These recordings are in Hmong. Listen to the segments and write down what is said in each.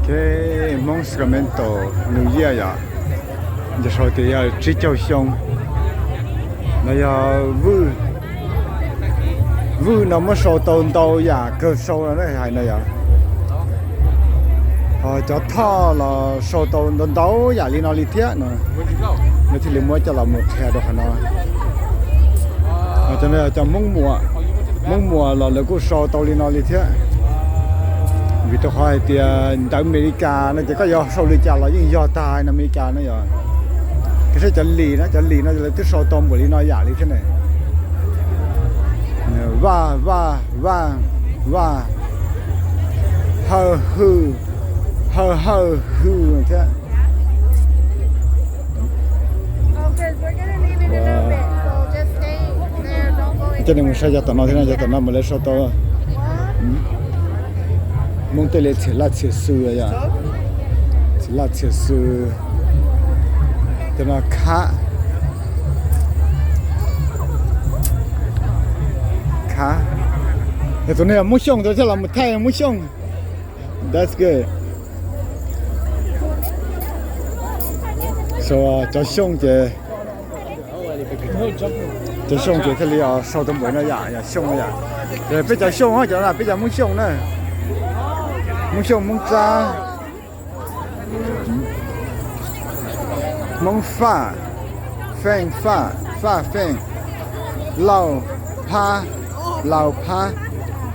Hmoob Sacramento New Year yom, ces sau tias yog tsib caug xyoo. No yog vwj, vwj no muab sau tau ntau yam kawg sau no hais no yom. Ho cov thoj los sau tau ntau ntau yam li no li thiab no, lawv thiaj li muab coj los mus qhia rau qhov no. Cov no yog cov Hmoob Muas, Hmoob Muas los lawv kuj sau tau li no li thiab. Vim rau qhov hais tias ntawv Amelikas no ces koj yuav sau li cas los yeej yog tag no Amelikas no yom. Tiam sis cov lis no, cov lis no lawv twb sau tau npaum li no yam li thiab ne. Vaj, vaj, vaj, vaj, hawj hwj, hawj hawj hwj thiab. Coj nej mus saib cov tom no thiab no, cov tom no mas lawv sau tau Hmoob tej li txhiam laj txhiam xws yom. Txhiam laj txhiam xws. Cov no khab, khab. Tus no yog Hmoob Xyooj, tus thiaj los mus thaij Hmoob Xyooj. That's good. Sau cov Xyooj ces, cov Xyooj ces thiaj li sau tau npaum no yam, yam Xyooj no yom. Peb cov Xyooj, cov no peb cov Hmoob Xyooj na. Hmoob Xyooj, Hmoob Tsab, Hmoob Faj, Feej Faj, Faj Feej, Lauj Phab, Lauj Phab.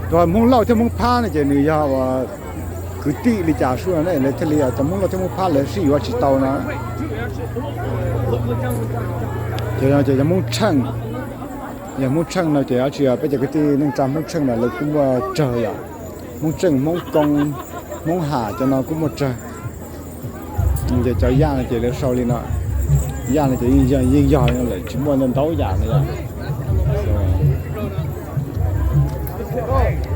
Tus Hmoob Lauj thiab Hmoob Phab no ces nws yog uas kwv tij li cas sub no ne, lawv thiaj li cov Hmoob Lauj thiab Hmoob Phab lawv sib yuav tsis tau no. Ces no ces yog Hmoob Tsheej, yog Hmoob Tsheej no ces dab tsi peb cov kwv tij neej tsa Hmoob Tsheej no lawv kuj muaj tsawg yom. Hmoob Tsheej, Hmoob Koob, Hmoob Ham cov no kuj muaj tsawg. Ces cov yaj no ces lawv sau li no, yaj no ces yeej yog, yeej yog li no lawm, tsis muaj ntau yam no yom.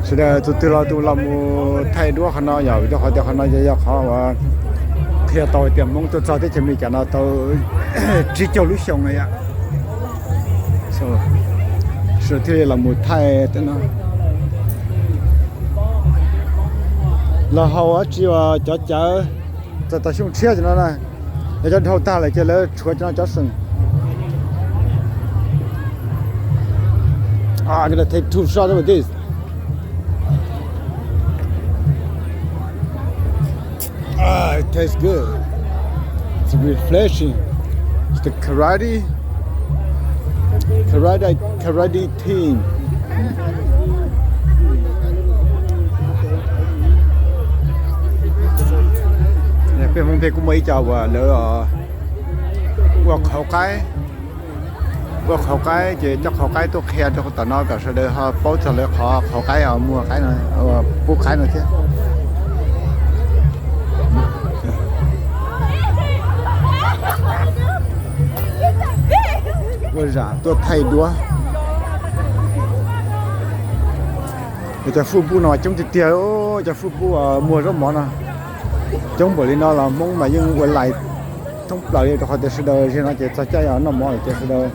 Sawv daws tus twg los tus los mus thaij duab qhov no yom, vim rau qhov tias qhov no yog, yog qhov uas qhia tau hais tias Hmoob tuaj txog teb chaws Amelikas no tau tsib caug lub xyoo no yom. Sawv daws thiaj li los mus thaij tej no. Los haus dab tsi uas cov cawv txog tom xyoo tshiab cov no na, yog cov dhau tag lawm ces lawv tshuav cov no cov seem. I'm gonna take two shots of this. Ah, it tastes good. It's refreshing. It's the karate, karate, karate team. Peb Hmoob peb kuj muaj ib co uas lawv ua qhauv qaib, ua qhauv qaib ces coj qhauv qaib tuaj qhia rau tom no kom sawv daws ho paub txog lawv qhov qhauv qaib, muag qaib no, pub qaib no thiab. Ua zam tuaj thaij duab. Cov football no coob tiag tiag, cov football muag zaub mov no coob npaum li no los Hmoob mas yeej ua lais thoob plaws li, rau qhov tias sawv daws zaum no ces txog caij noj mov lawm ces sawv daws,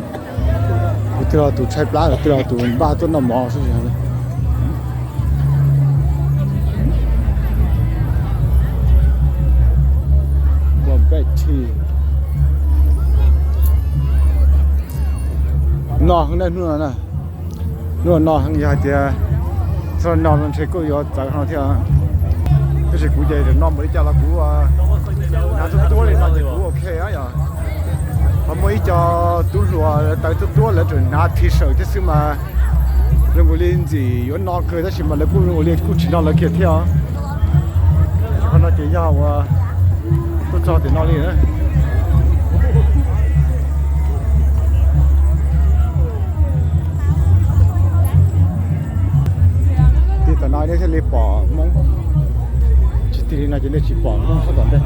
tus twg los tus tshaib plab, tus twg los tus npaj tuaj noj mov xwb. No heev na, hnub no na, hnub no heev yog hais tias txog no no ntshe kuj yuav txawv no thiab. Tab sis kuv ces no npaum li cas los kuv hnav tuab tuab li no ces kuv ok yom. Ho muaj ib co tub hluas tawv tuab tuab lawv tseem hnav T-shirt thiab xwb mas zoo nkaus li ntxim yuav no kawg tab sis mas lawv kuj zoo nkaus li kuj tsis no lawv kiag thiab os. Qhov no ces yog uas tuaj txog tiam no li na. Tig tom no nej thiaj li pom Hmoob, tsis tig li no ces nej tsis pom Hmoob sab tom ntej.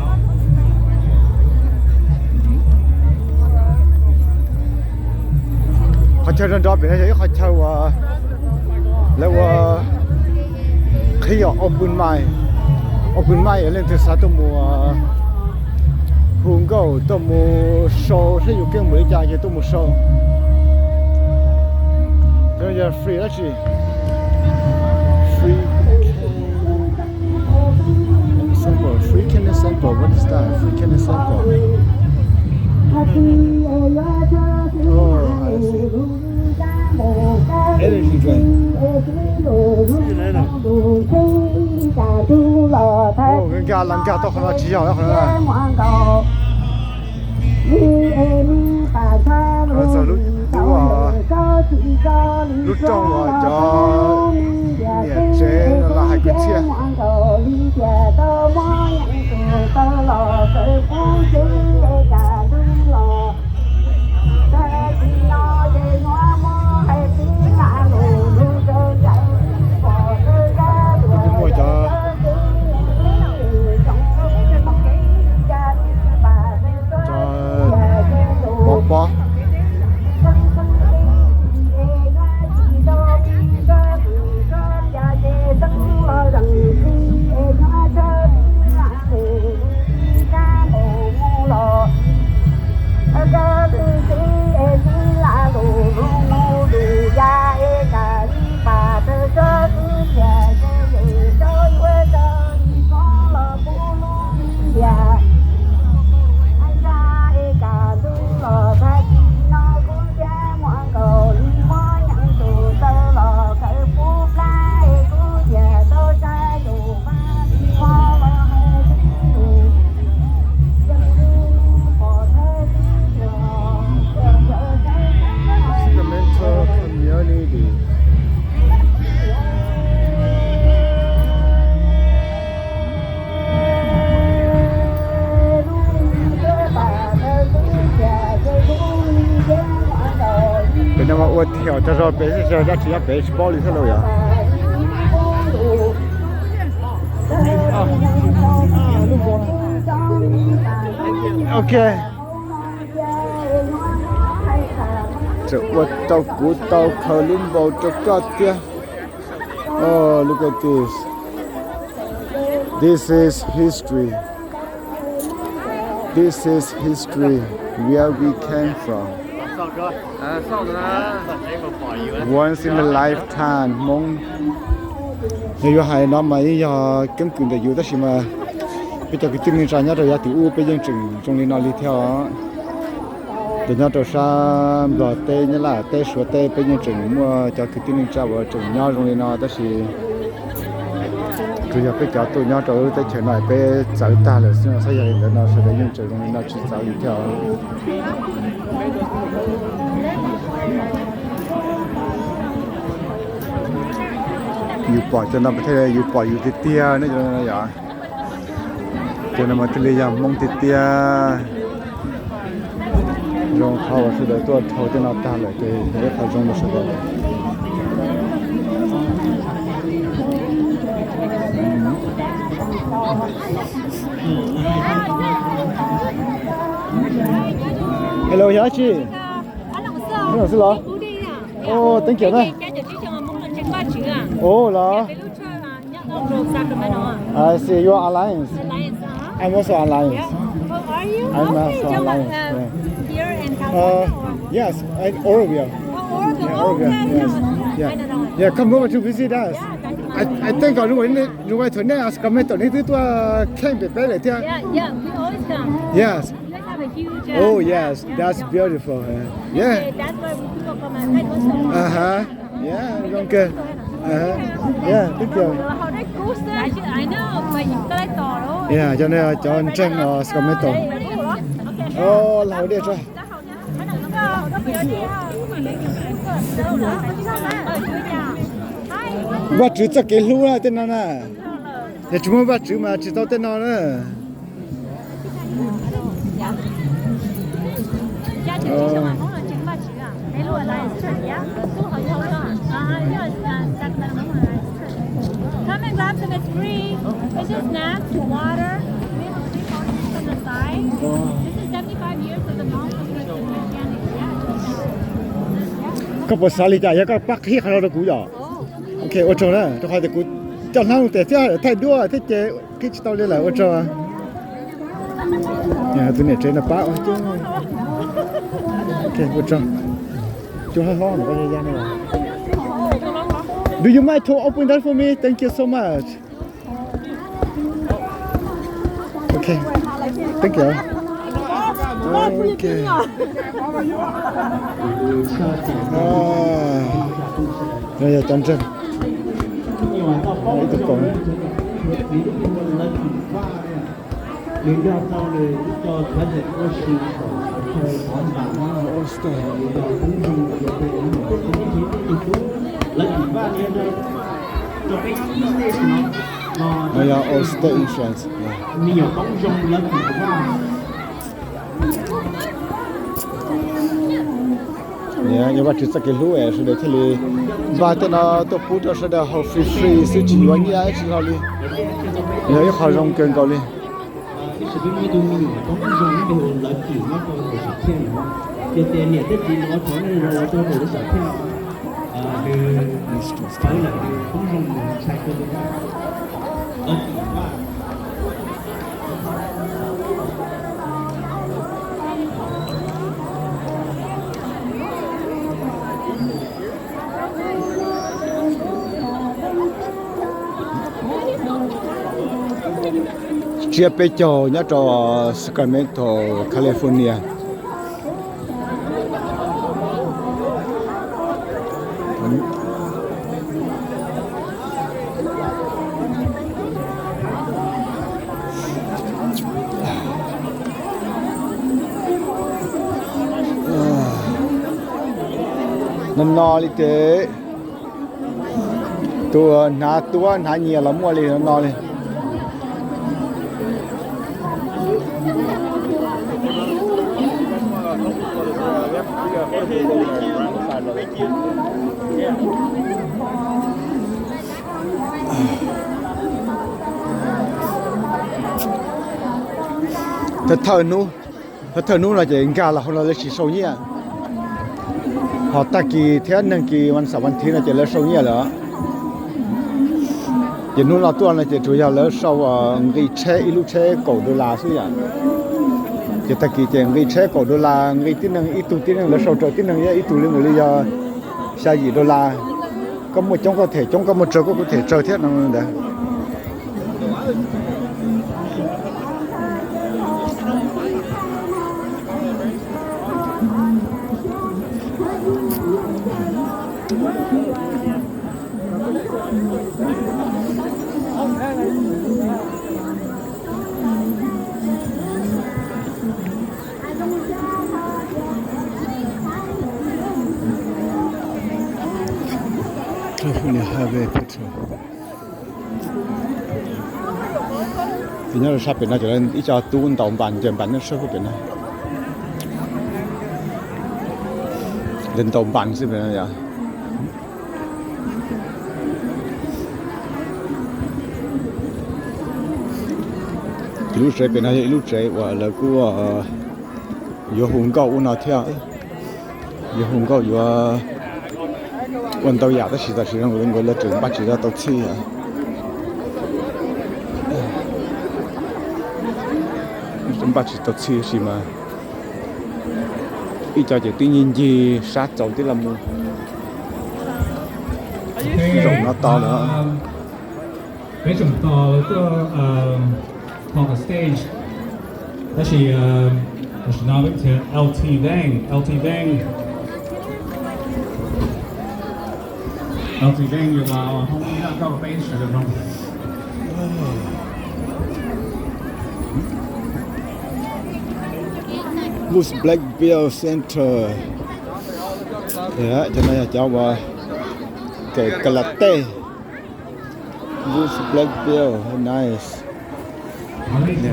Qhov chaw nrov nrov pem no yog ib qhov chaw uas lawv ua qhib open mic, open mic leej twg xav tuaj mus hu nkauj tuaj mus show saib yus keej npaum li cas ces tuaj mus show. Cov no yog free dab tsi? Free, simple, free K. What is that? Free candy circle. Oh, I see. Energy drink. Oh, nkag los nkag tau qhov no tsis yog qhov no. Qhov txog lub, lub, lub rooj uas cov niam tsev no los hais kwv txhiaj. Muaj cov, cov pov pob. Sacramento community. Pem no mas ua tiag cog zog pem xwb, dab tsi nyob pem tsis paub li thiab lauj yom. Ok. Tseem ua tau kuv tau khaws lub npau rau koj thiab. Oh, look at this. This is history. This is history, where we came from. Once in a lifetime, Hmoob. Yog yuav hais no mas yeej yog keeb kwm ntawm yus tab sis mas peb cov kwv tij neej tsa nyob rau yav tim ub peb yeej tseem zoo li no li thiab os. Ces nyob rau sab Nplog teb, Nyab Laj teb, Suav teb peb yeej tseem muaj cov kwv tij neej tsa uas tseem nyob zoo li no tab sis tsuas yog peb cov tuaj nyob rau lub teb chaws no peb txawv tag lawm xwb no, xyov yog li ntawd no sawv daws yeej tseem zoo li no tsis txawv li thiab. Yus pom cov no thiaj yus pom yus tiag tiag ne cov no yom. Cov no mas thiaj li yog Hmoob tiag tiag. Zoo qhov uas sawv daws tuaj dhau tej no tag lawm ces yog ib qho zoo rau sawv daws. Hello, yog dab tsi? Xwb los? Oh, thank you na. Oh, los. I see, you are Alliance. I'm also Alliance. I'm also Alliance. Yeah. Uh, yes, I, Oroville. Yeah, Oroville. Yes. Yeah. Yeah, come over to visit us. I, I think 如果你，如果从那 Sacramento 你都多看北北了，对啊。Yeah, yeah, we always come. Yes. You guys have a huge, uh, Oh, yes, yeah, that's yeah. Beautiful. Uh, yeah. Okay, that's why we people come and, uh-huh. Yeah, okay. Uh-huh. Yeah, thank you. Yeah, cov no cov ntseeg os, Sacramento. Oh, los hauv dej tso. Vajtswv txoj kev hlub na tej no na. Yog tsis muaj Vajtswv mas tsis tau tej no na. Come and grab some, it's free. It's just snacks, water, little tea on the side. This is seventy-five years of the Mount Olivet Community Organic. Yeah. Koj puas xav li cas yog koj pab qhib qhov no rau kuv yom? Ok, ua tsaug na, rau qhov tias kuv coj hnab tes thiab thaij duab thiab ces qhib tsis tau li lawm, ua tsaug. Tus niam tsev no pab. Ok, ua tsaug. Cua hlob hlob no. Do you mind to open that for me? Thank you so much. Ok, Thank you. Ok. No yog cov ntseg. Ib tug kaus. No yog Allstate Insurance. Nyob Vaj Tswv txoj kev hlub es sawv daws thiaj li npaj tej no tuaj pub rau sawv daws haus free free xwb tsis yuav nyiaj tsis hlo li. Yog ib qho zoo kawg nkaus li. Tsiab peb caug nyob rau Sacramento, California. No no li ces tus hnav tuab hnav nyias los muaj li no no li. Thawj thawj hnub, thawj thawj hnub no ces nkag los hauv no lawv tsis sau nyiaj. Ho tag kis thiab neeg kis vas xaum vas thiv no ces lawv sau nyiaj lawm. Ces hnub no tuaj no ces tsuas yog lawv sau nqi tsheb ib lub tsheb kaum dollar xwb yom. Ces tag kis ces nqi tsheb kaum dollar, nqi tib neeg ib tug tib neeg lawv sau rau tib neeg ib tug li mus li yog xya yim dollar. Koj muaj coob koj them coob, koj muaj tsawg koj kuj them tsawg thiab no ntawd. California Highway Patrol. Ces nyob rau sab pem no ces lawv ib co tub ntaus npas ncaws npas nyob sab pem no. Lawv ntaus npas xwb pem no yom. Ces lub tsev pem no yog ib lub tsev uas lawv kuj yuav hu nkauj ub no thiab. Yuav hu nkauj yuav ua ntau yam tab sis tam sim no nkawd lawv tseem npaj tsis tau txhij. Npaj tsis tau txhij tab sis mas ib co ces twb ncig ncig sab txaus tib los mus. Zaum no to lawm. Peb tseem tos lawv tuaj pom stage. Tab sis I should now wait to L T Vang, L T Vang. L T Vang yuav los hoob ib zaj nkauj peb sawv daws mloog. Woods Black Bear Center. Cov no yog cov uas kawm karate. Woods Black Bear, nice.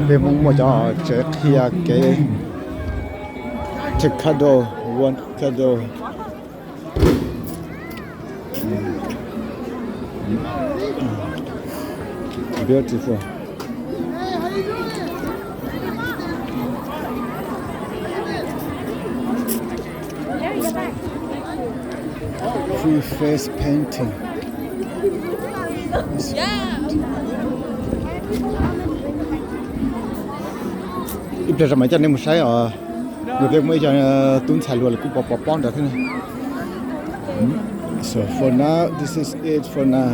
Peb Hmoob muaj cov tsev qhia kev taekwondo, won taekwondo. Beautiful. Free face painting. Ib pliag mam coj nej mus saib os. Nws peb muaj ib co tub ntxhais hluas lawv kuj pov pov pob ntawd thiab. So for now, this is it for now.